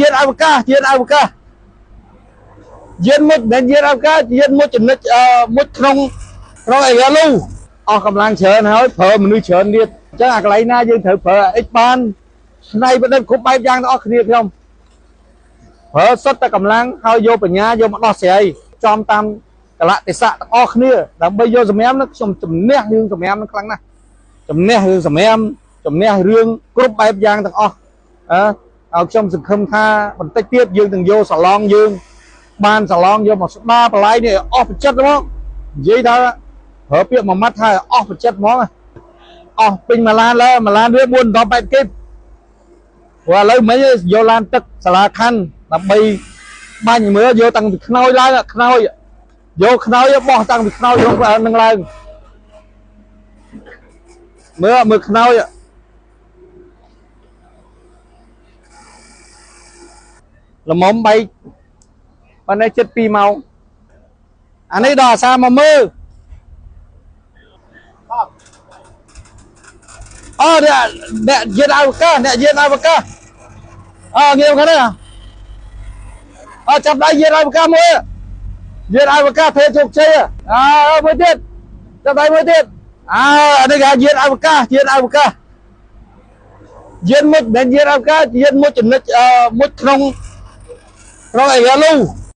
យានអវកាសយានអវកាសយានមុជមិនយានអវកាសយានមុជចំណិចមុជក្នុងក្នុងអេយ៉ាលូអស់កម្លាំងច្រើនហើយប្រើមនុស្សច្រើនទៀតអញ្ចឹងអាកន្លែងណាយើងត្រូវប្រើអិចបានស្នៃប្រឌិតគ្រប់បែបយ៉ាងទាំងអស់គ្នាខ្ញុំប្រើសុទ្ធតែកម្លាំងហើយយកបញ្ញាយកមកដោះស្រាយចំតាមកលៈទេសៈទាំងអស់គ្នាដើម្បីយកសម្រាមនោះខ្ញុំជំនះរឿងសម្រាមនោះខ្លាំងណាស់ជំនះរឿងសម្រាមជំនះរឿងគ្រប់បែបយ៉ាងទាំងអស់អើឲ្យខ្ញុំសង្ឃឹមថាបន្តិចទៀតយើងនឹងយកសាឡង់យើងបានសាឡង់យកមកស្ដារបល័យនេះអស់ប្រចិត្តហ្មងនិយាយថាប្រើពាក្យមួយម៉ាត់ថាអស់ប្រចិត្តហ្មងអស់ពេញមួយឡានឡើយមួយឡានវា4 10 8គីបព្រោះឥឡូវមិញយកឡានទឹកសាលាខណ្ឌដើម្បីបាញ់មើលយកតាំងពីខ្នើយឡើងខ្នើយយកខ្នើយបោះតាំងពីខ្នើយក្នុងនឹងឡើងមើលមើលខ្នើយល្មមបែកប៉ុន្តែចិត្ត2ម៉ោងអានេះដល់អាសាមកមើលអូអ្នកយានអវកាសអ្នកយានអវកាសអើងាយខាងនេះអើចាប់ដៃយានអវកាសមួយយានអវកាសធ្វើជោគជ័យអើមួយទៀតចាប់ដៃមួយទៀតអើអានេះគេយានអវកាសយានអវកាសយានមុជមិនយានអវកាសយានមុជចំណិចមុជក្នុងក្នុងអេយ៉ាលូ